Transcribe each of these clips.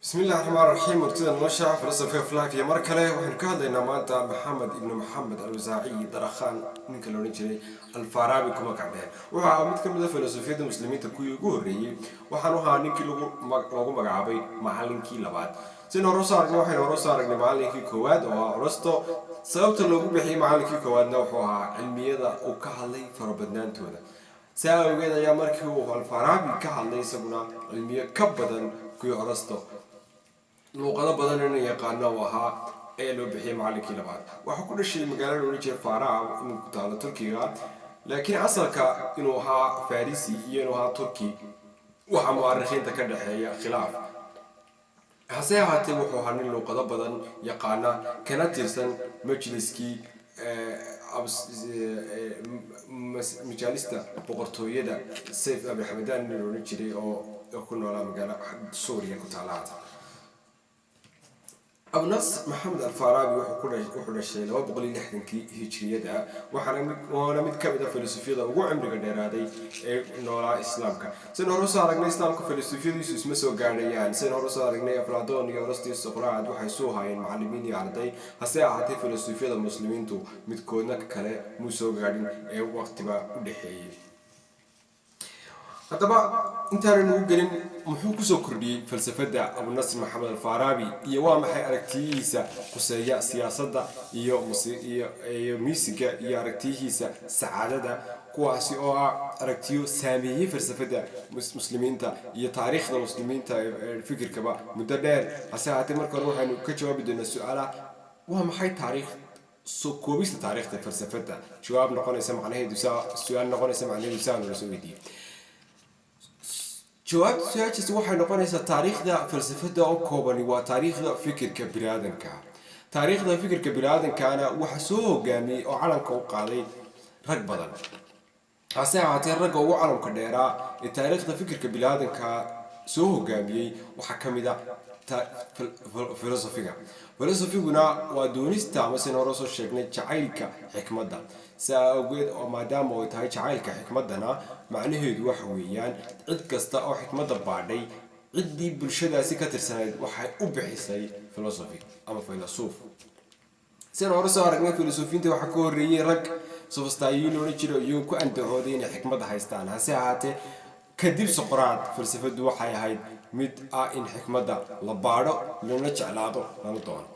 Bismillahi raxmaan raxiim. Murtida nolosha, philosophy of life, iyo mar kale waxaynu ka hadlaynaa maanta Maxamed ibnu Maxamed Alwasaaciy Darakhan, ninka la odhan jiray Alfarabi kuma kacdheen. Wuxuu ahaa mid ka mid a filosofiyadda muslimiinta kuwii ugu horreeyey. Waxaanu ahaa ninkii lagu magacaabay macallinkii labaad. Sidaynu hore usoo aragnay, waxaynu hore usoo aragnay macallinkii koowaad oo ah Arasto. Sababta loogu bixiyey macallinkii koowaadna wuxuu ahaa cilmiyada uu ka hadlay farabadnaantooda. Saa awgeed ayaa markii uu Alfarabi ka hadlay isaguna cilmiyo ka badan kuwii Arasto, luuqado badan inuu yaqaano uu ahaa, ayaa loo bixiyey macallinkii labaad. Waxaa ku dhashay magaalada la odhan jiray Farab, inuu ku taalo Turkiga, laakiin asalka inuu ahaa Farisi iyo inuu ahaa Turki waxaa mu'arikhiinta ka dhexeeya khilaaf. Hase ahaatee, wuxuu ahaa nin luuqado badan yaqaana, kana tirsan majliskii majaalista boqortooyada Sayf Abi Xamadan nin la odhan jiray oo ku noolaa magaalo Suuriya ku taala haatan. Abunas Maxamed Alfarabi wuxuu dhashay 260-kii hijriyada, waxaana mid waana mid ka mid a filosofiyada ugu cimriga dheeraaday ee noolaa islaamka. Sidaynu hore usoo aragnay, islaamka filosofiyadiisu isma soo gaadhayaan. Sidaynu hore usoo aragnay, Afladoon iyo Arasto iyo Soqraad waxay suu haayeen macallimiin iyo arday. Hase ahaatee, filosofiyada muslimiintu midkoodna kale muu soo gaadhin ee waqtiba u dhexeeyey. Haddaba, intaanan ugu gelin muxuu kusoo kordhiyey falsafadda Abunasr Maxamed Alfarabi iyo waa maxay aragtiyihiisa khuseeya siyaasadda iyo miisiga iyo aragtiyihiisa sacaadada, kuwaasi oo ah aragtiyo saameeyey falsafadda muslimiinta iyo taariikhda muslimiinta ee fikirkaba muddo dheer. Hase ahaatee, marka hore waxaynu ka jawaabi doonaa su-aalaha: waa maxay taariikh soo koobista taariikhda falsafadda? Jawaab noqonaysa macnaheedu saa, su-aal noqonaysa macnaheedu saa nala soo weydiiyey. Jawaabta su-aashaasi waxay noqonaysaa: taariikhda falsafada oo koobani waa taariikhda fikirka biniaadanka. Taariikhda fikirka biniaadankana waxaa soo hogaamiyey oo calanka u qaaday rag badan. Hase ahaatee, ragga ugu calamka dheeraa ee taariikhda fikirka biniaadanka soo hogaamiyey waxaa ka mid a filosofiga. Filosofiguna waa doonista ama, sina hore soo sheegnay, jacaylka xikmadda. Saa awgeed oo maadaama ay tahay jacaylka xikmaddana, macnaheedu waxa weeyaan cid kasta oo xikmadda baadhay, ciddii bulshadaasi ka tirsanayd waxay u bixisay philosophy ama filosof. Sidaan hore soo aragnay, filosofiyiinta waxaa ka horreeyey rag sofistaayiin loodhan jiro, iyagoo ku andacooday inay xikmadda haystaan. Hase ahaatee, kadib Soqraad falsafadu waxay ahayd mid ah in xikmadda la baadho, lana jeclaado, lana doono.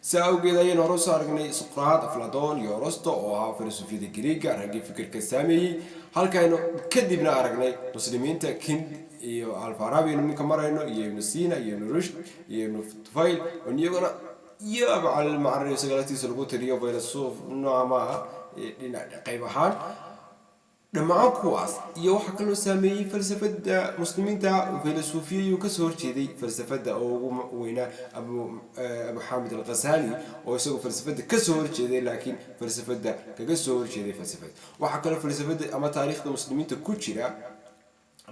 Saa awgeed ayaynu hore usoo aragnay Soqraad, Afladoon iyo Orosto oo ahaa filosofiyada Greega, raggii fikirka saameeyey, halkaynu kadibna aragnay muslimiinta Kind iyo Alfarabi aynu minka marayno, iyo Ibnu Sina iyo Ibnu Rushd iyo Ibnu Tufayl oo iyaguna iyo Abu Cali Almacari, isaga laftiisa lagu tiriyo filosof nooca maaha dhinac qayb ahaan. Dhammaan kuwaas iyo waxaa kaloo saameeyey falsafada muslimiinta filosofiyayuu kasoo horjeeday falsafada oo ugu weynaa Abu Xaamid Alghazali, oo isagoo falsafada kasoo horjeeday, laakiin falsafada kaga soo horjeeday falsafada. Waxaa kaloo falsafada ama taariikhda muslimiinta ku jira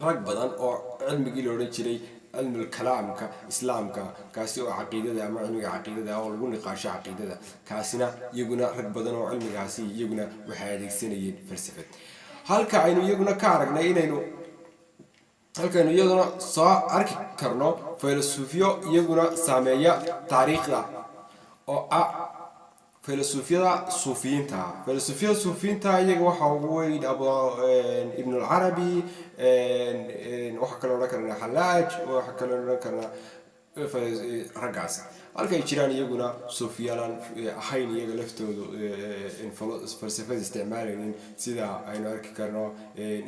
rag badan oo cilmigii la odhan jiray cilmul kalaamka islaamka, kaasi oo caqiidada ama cilmiga caqiidada oo lagu niqaasho caqiidada, kaasina iyaguna rag badan oo cilmigaasi iyaguna waxay adeegsanayeen falsafad. Halka aynu iyaguna ka aragnay inaynu halkaynu iyaduna soo arki karno filosofiyo iyaguna saameeya taariikhda oo ah filosofiyada suufiyiinta. Filosofiyada suufiyiinta iyaga waxaa ugu weyn Ibn Alcarabi, waxaa kaloo odhan karnaa Xalaaj, waxaa kaloo odhan karnaa raggaas. Halka ay jiraan iyaguna suufiyaalaan ahayn iyaga laftoodu falsafada isticmaalaynin, sida aynu arki karno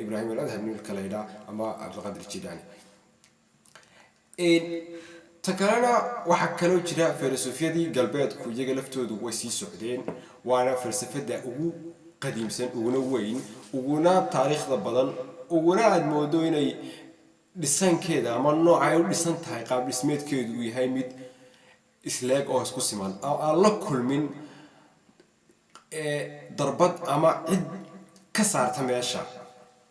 Ibrahim al Adham ninka la yidhaa ama Cabdiqaadir Jilaani. Ta kalena, waxaa kaloo jira filosofiyadii galbeedku, iyaga laftoodu way sii socdeen, waana falsafada ugu qadiimsan, uguna weyn, uguna taariikhda badan, uguna aada moodo inay dhisankeeda ama nooca ay u dhisan tahay, qaab dhismeedkeedu uu yahay mid isleeg oo isku siman oo aan la kulmin darbad ama cid ka saarta meesha,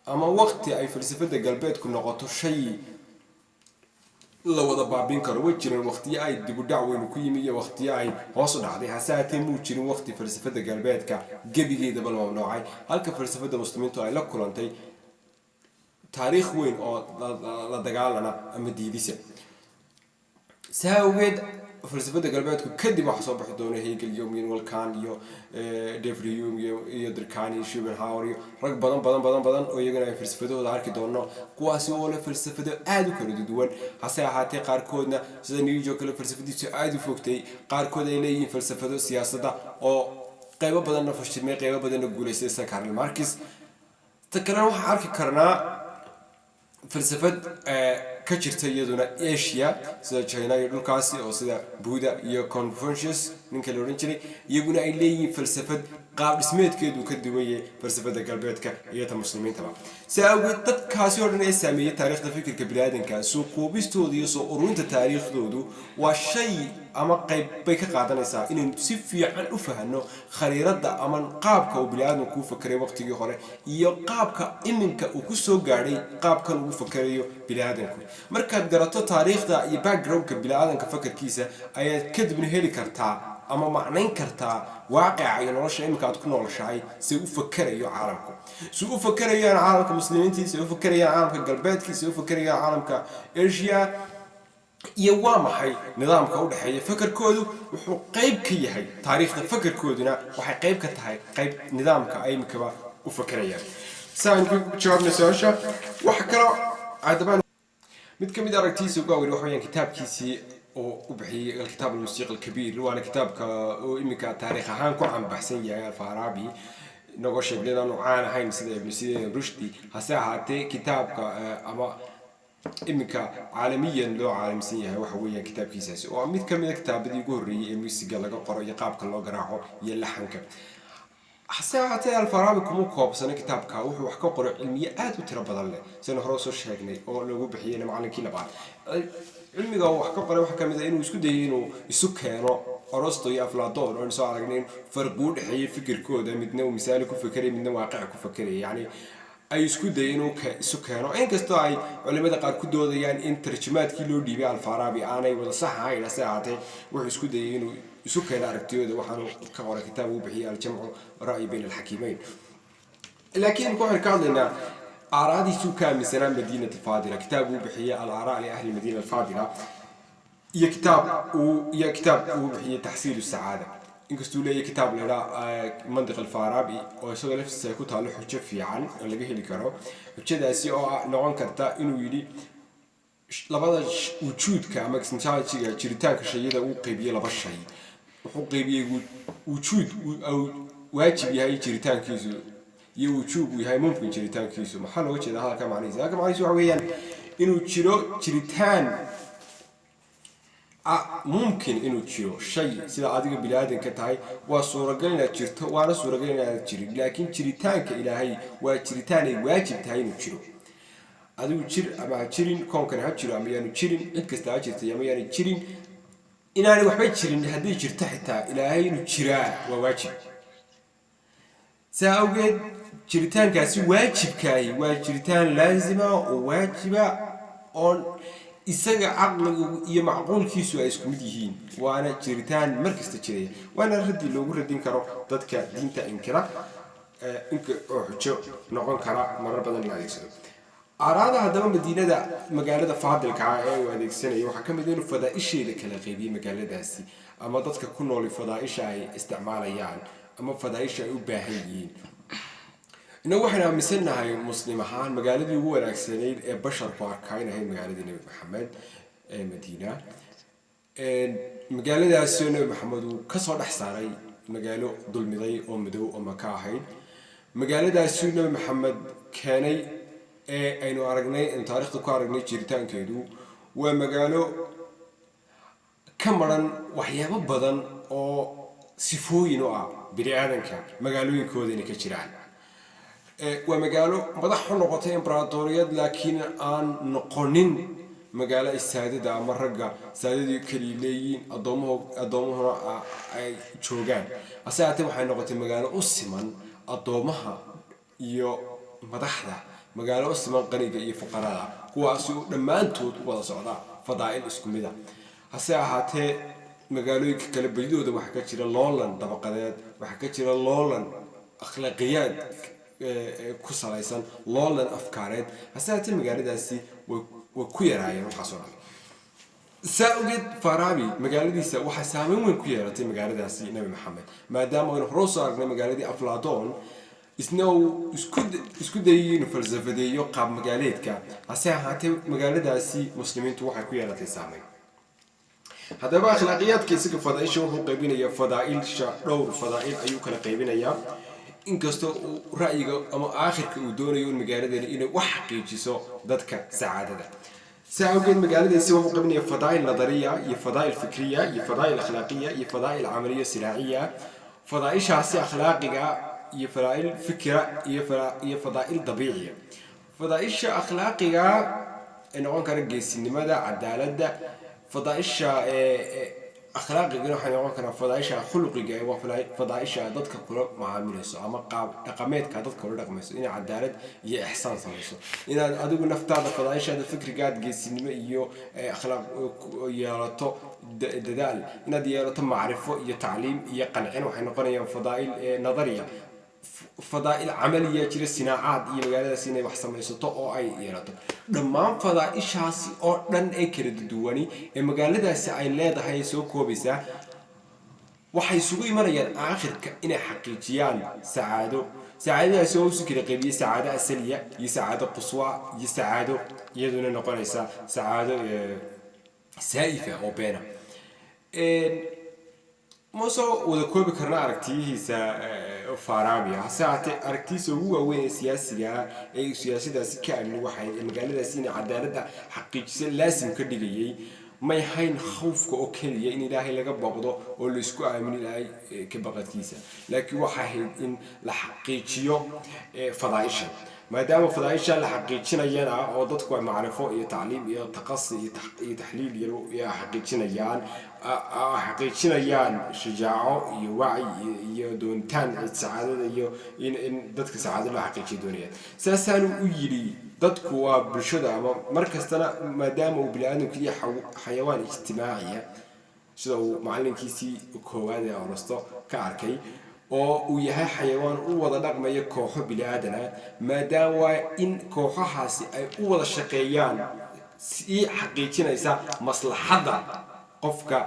ama waqti ay falsafada galbeedku noqoto shay la wada baabin karo. Way jireen waqtiyo ay dibudhac weynu ku yimi iyo waqtiyo ay hoos u dhacday. Hase haatee, muu jirin waqti falsafada galbeedka gebigeedaba la mamnuucay, halka falsafada muslimiintu ay la kulantay taariikh weyn oo la dagaalana ama diidisa. Saa awgeed falsafada galbeedku kadib waxaa soo baxi doona Hegel iyo Immanuel Kant iyo David Hume iyo Durkheim iyo Schopenhauer iyo rag badan badan badan badan oo iyagana ay falsafadahooda arki doono, kuwaasi oo leh falsafado aada u kala duwan. Hase ahaatee qaarkoodna, sida Nietzsche oo kale, falsafadiisu aada u fogtay, qaarkood ay leeyihiin falsafado siyaasadda oo qaybo badanna fashilmay, qaybo badanna guulaystay, sida Karl Marx. Ta kalena waxaan arki karnaa falsafad ka jirta iyaduna Asia, sida China iyo dhulkaasi, oo sida Buddha iyo Confucius ninka la odhan jiray, iyaguna ay leeyihiin falsafad qaab dhismeedkeedu ka duwan yahay falsafada galbeedka iyo ta muslimiintaba. Si awgeed dadkaasi oo dhan ee saameeyey taariikhda fikirka biniaadanka, soo koobistooda iyo soo ururinta taariikhdoodu waa shay ama qayb bay ka qaadanaysaa inaynu si fiican u fahanno khariiradda ama qaabka uu biniaadamku u fakeray waqtigii hore iyo qaabka iminka uu ku soo gaadhay qaabkan uu fakerayo biniaadamku. Markaad garato taariikhda iyo backgroundka biniaadamka fakarkiisa, ayaad kadibna heli kartaa ama macnayn kartaa waaqica iyo nolosha iminka aad ku noolshahay, say u fakerayo caalamku, say u fakerayaan caalamka muslimiintii, say u fakerayaan caalamka galbeedkii, say u fakerayaan caalamka Asia, iyo waa maxay nidaamka u dhexeeya fakarkoodu. Wuxuu qayb ka yahay taariikhda fakarkooduna, waxay qayb ka tahay qayb nidaamka ay iminkaba u fakerayaan. Saan ku jawaabna su-aasha, waxa kaloo haddaba mid ka mid aragtiisa ugu waaweyn waxa weyaan kitaabkiisii oo u bixiyey الكتاب الموسيقي الكبير, waana kitaabka oo iminka taariikh ahaan ku canbaxsan yahay Alfarabi, inagoo sheegnay inaanu caan ahayn sida Ibnu Sina, Rushdi. Hase ahaatee kitaabka ama iminka caalamiyan loo caalamsan yahay waxa weeyaan kitaabkiisaasi, oo mid ka mid a kitaabadii ugu horreeyey ee muusiga laga qoro iyo qaabka loo garaaco iyo laxanka. Hase ahaatee Alfarabi kuma koobsana kitaabka, wuxuu wax ka qoray cilmiye aada u tiro badan leh, sidaynu hore usoo sheegnay, oo lagu bixiyeyna macalinkii labaad. Cilmiga uu wax ka qoray waxaa kamid ah inuu isku dayay inuu isu keeno Orosto iyo Afladoon, oo aynu soo aragnay in farqi u dhexeeyay fikirkooda, midna uu misaali ku fekerayay, midna waaqici ku fekerayay. Yacni ay isku dayay inuu isu keeno, inkastoo ay culimada qaar ku doodayaan in tarjumaadkii loo dhiibay Alfarabi aanay wada sax ahayn. Hase ahaatee wuxuu isku dayay inuu isu keeno aragtiyooda, waxaanu ka qoray kitaab uu bixiyay الجمع رأي بين الحكيمين. Laakiin imika waxaynu ka hadlaynaa aaraadiisuu ka aaminsanaa مدينة الفاضلة, kitaab uu bixiyey الآراء لأهل المدينة الفاضلة, iyo kitaab uu bixiyey تحصيل السعادة, inkastuu leeyahay kitaab la idhaa منطق الفارابي, oo isagoo laftiisa ay ku taalo xujo fiican oo laga heli karo, xujadaasi oo ah noqon karta inuu yidhi labada wujuudka ama existentiality-ga, jiritaanka shayada, uu qaybiyey laba shay. Wuxuu qaybiyey wujuud waajib yahay jiritaankiisu iyo wujuub uu yahay mumkin jiritaankiisu. Maxaa looga jeedaa hadalka macnihiisa? Hadalka macnihiisu waxa weeyaan inuu jiro jiritaan mumkin inuu jiro shay, sida adiga bini-aadanka tahay, waa suuragal inaad jirto, waana suuragal inaad jirin, laakiin jiritaanka Ilaahay waa jiritaan ay waajib tahay inuu jiro. Adigu jir ama ha jirin, koonkan ha jiro ama yaanu jirin, cid kasta ha jirtay ama yaanu jirin, inaanay waxba jirin hadday jirto xitaa, Ilaahay inuu jiraa waa waajib. Saa awgeed jiritaankaasi waajibkaahi waa jiritaan laazima oo waajiba, oon isaga caqligu iyo macquulkiisu ay isku mid yihiin, waana jiritaan mar kasta jiraya, waana raddi loogu radin karo dadka diinta inkira, inka oo xujo noqon kara marar badan la adeegsado. Aaraada haddaba madiinada, magaalada faadilka ah ee uu adeegsanayo, waxaa ka mid ah inuu fadaaisheeda kala qaybiyey magaaladaasi, ama dadka ku nool fadaaisha ay isticmaalayaan ama fadaaisha ay u baahan yihiin. Innagu waxaynu aaminsannahay muslim ahaan magaaladii ugu wanaagsanayd ee basharku arkaa in ahayd magaaladii Nebi Maxamed ee Madiina. Magaaladaasoo Nebi Maxamed uu kasoo dhex saaray magaalo dulmiday oo madow oo Maka ahayd, magaaladaasuu Nebi Maxamed keenay ee aynu aragnay, aynu taarikhda ku aragnay jiritaankeedu, waa magaalo ka maran waxyaabo badan oo sifooyin u ah bini aadanka magaalooyinkooda inay ka jiraan. Waa magaalo madax u noqotay imbraadoriyad, laakiin aan noqonin magaalo ay saadada ama ragga saadadii keliya leeyihiin, addoomuhu addoomuhuna ay joogaan. Hase haatee waxay noqotay magaalo u siman addoomaha iyo madaxda, magaalo u siman qaniga iyo fuqarada, kuwaasi oo dhammaantood u wada socda fadaa'il isku mid a. Hase ahaatee magaalooyinka kale badidooda waxaa ka jira loolan dabaqadeed, waxaa ka jira loolan akhlaaqiyaad ku salaysan, loolan afkaareed. Hase haatee magaaladaasi way ku yaraayeen waxaas oo dhan. Saa ogeed, Farabi magaaladiisa waxaa saameyn weyn ku yeelatay magaaladaasi Nabi Maxamed, maadaama aynu hore usoo aragnay magaaladii Aflaton, isna uu isku dayay inuu falsafadeeyo qaab magaaleedka. Hase ahaatee, magaaladaasi muslimiintu waxay ku yeelatay saameyn. Haddaba, akhlaaqiyaadka isaga fadaaisha wuxuu qaybinayaa, fadaailsha dhowr fadaa'il ayuu kala qaybinayaa, inkastoo uu ra'yiga ama aakhirka uu doonayo in magaaladani inay wax xaqiijiso dadka sacaadada. Saa awgeed, magaaladaasi wuxuu qaybinayaa fadaa'il nadariya iyo fadaa'il fikriya iyo fadaa'il akhlaaqiya iyo fadaa'il camaliya silaaciya. Fadaaishaasi akhlaaqiga iyo fadaa'il fikra iyo fadaa'il dabiiciya. Fadaaisha akhlaaqiga ee noqon kara geesinimada, cadaaladda. Fadaaisha akhlaaqigana waxay noqon karaa fadaaisha khuluqiga ee waa fadaaisha dadka kula macaamilayso ama qaab dhaqameedka dadka kula dhaqmayso, inaad cadaalad iyo ixsaan samayso, inaad adigu naftaada fadaaishaada fikrigaad geesinimo iyo akhlaaq yeelato, dadaal inaad yeelato, macrifo iyo tacliim iyo qancin, waxay noqonayaan fadaa'il nadariya. Fadaa'il camaliya jira, sinaacaad iyo magaaladaas inay wax samaysato oo ay yeelato. Dhammaan fadaa'ishaasi oo dhan ee kala duwani ee magaaladaasi ay leedahay soo koobaysaa waxay isugu imanayaan aakhirka inay xaqiijiyaan sacaado. Sacaadadaasi oo usu kala qaybiyey sacaado asaliya iyo sacaado quswa iyo sacaado iyaduna noqonaysa sacaado saa'ifa oo beena. Ma soo wada koobi karna aragtiyihiisa Farabia. Hase haatee, aragtiyihiisa ugu waaweyn ee siyaasiga ee siyaasadaasi ka aamini waxay magaaladaasi inay cadaaladda xaqiijisa laasim ka dhigayay may hayn khawfka oo keliya in Ilaahay laga baqdo oo laisku aamini Ilaahay ka baqadkiisa, laakiin waxay ahayd in la xaqiijiyo fadaaisha. Maadaama fadaaisha la xaqiijinayana oo dadku ay macrifo iyo tacliim iyo taqasi iyo taxliil iyo xaqiijinayaan shajaaco iyo wacyi iyo doonitaan sacaadada iyo in dadka sacaado loo xaqiijiyo doonayaan, saasaanu u yidhi dadku waa bulshada ama mar kastana, maadaama uu bini aadamku yahay xayawaan ijtimaaciya, sida uu macalinkiisii koowaad ee Arasto ka arkay, oo uu yahay xayawaan u wada dhaqmaya kooxo bini aadana, maadaama waa in kooxahaasi ay u wada shaqeeyaan sii xaqiijinaysa maslaxadda qofka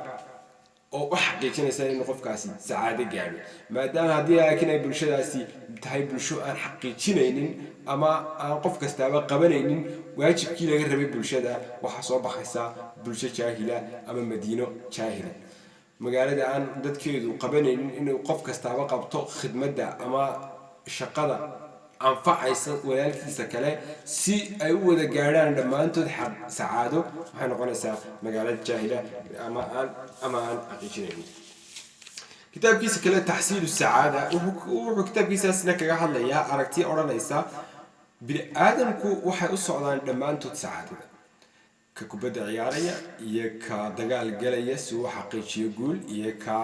oo u xaqiijinaysa inuu qofkaasi sacaado gaadho. Maadaama haddii laakiin ay bulshadaasi tahay bulsho aan xaqiijinaynin ama aan qof kastaaba qabanaynin waajibkii laga rabay bulshada, waxaa soo baxaysa bulsho jaahila ama madiino jaahila. Magaalada aan dadkeedu qabanaynin inuu qof kastaaba qabto khidmadda ama shaqada anfacaysa walaalkiisa kale si ay u wada gaadhaan dhammaantood sacaado, waxay noqonaysaa magaalada jaahila ama aan xaqiijinaynin. Kitaabkiisa kale, Taxsiilu Sacaada, wuxuu kitaabkiisaasna kaga hadlayaa aragti odhanaysa bini aadamku waxay u socdaan dhammaantood sacaadada, ka kubadda ciyaaraya iyo ka dagaal galaya si uu xaqiijiyo guul iyo ka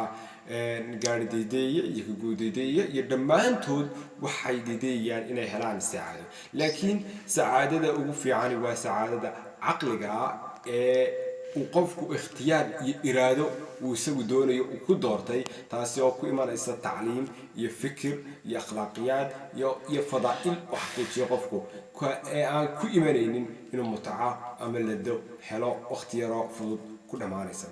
gaari daydeeya iyo ka guul daydeeya iyo dhammaantood waxay daydeeyayaan inay helaan sacaado. Laakiin sacaadada ugu fiicani waa sacaadada caqliga ee uu qofku ikhtiyaar iyo iraado uu isagu doonayo uu ku doortay, taasi oo ku imanaysa tacliim iyo fikir iyo akhlaaqiyaad iyo fadaa'il u xaqiijiyo qofku ee aan ku imanaynin inuu mutaco ama lado helo waqti yaroo fudud ku dhammaanaysa.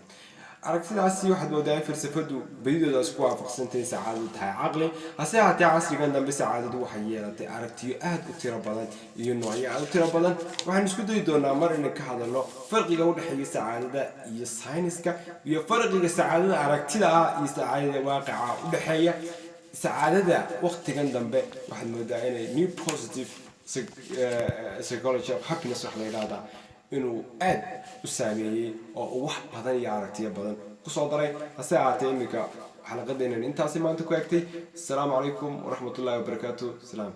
Aragtidaasi waxaad moodaa in falsafadu badidoodaas ku waafaqsantay sacaadadu tahay caqli. Hase haatee, casrigan dambe sacaadadu waxay yeelatay aragtiyo aad u tiro badan iyo noocyo aad u tiro badan. Waxaan isku dayi doonaa mar inaan ka hadalno farqiga u dhexeeya sacaadada iyo sayniska iyo farqiga sacaadada aragtida ah iyo sacaadada waaqica u dhexeeya. Sacaadada waqtigan dambe waxaad moodaa inay new positive psychology of happiness wax la yidhahdaa inuu aad u saameeyey oo uu wax badan iyo aragtiyo badan kusoo daray. Hase ahaatee, iminka xalaqadeenan intaasi maanta ku egtay. Asalaamu calaykum waraxmatullahi wabarakaatu. Salaam.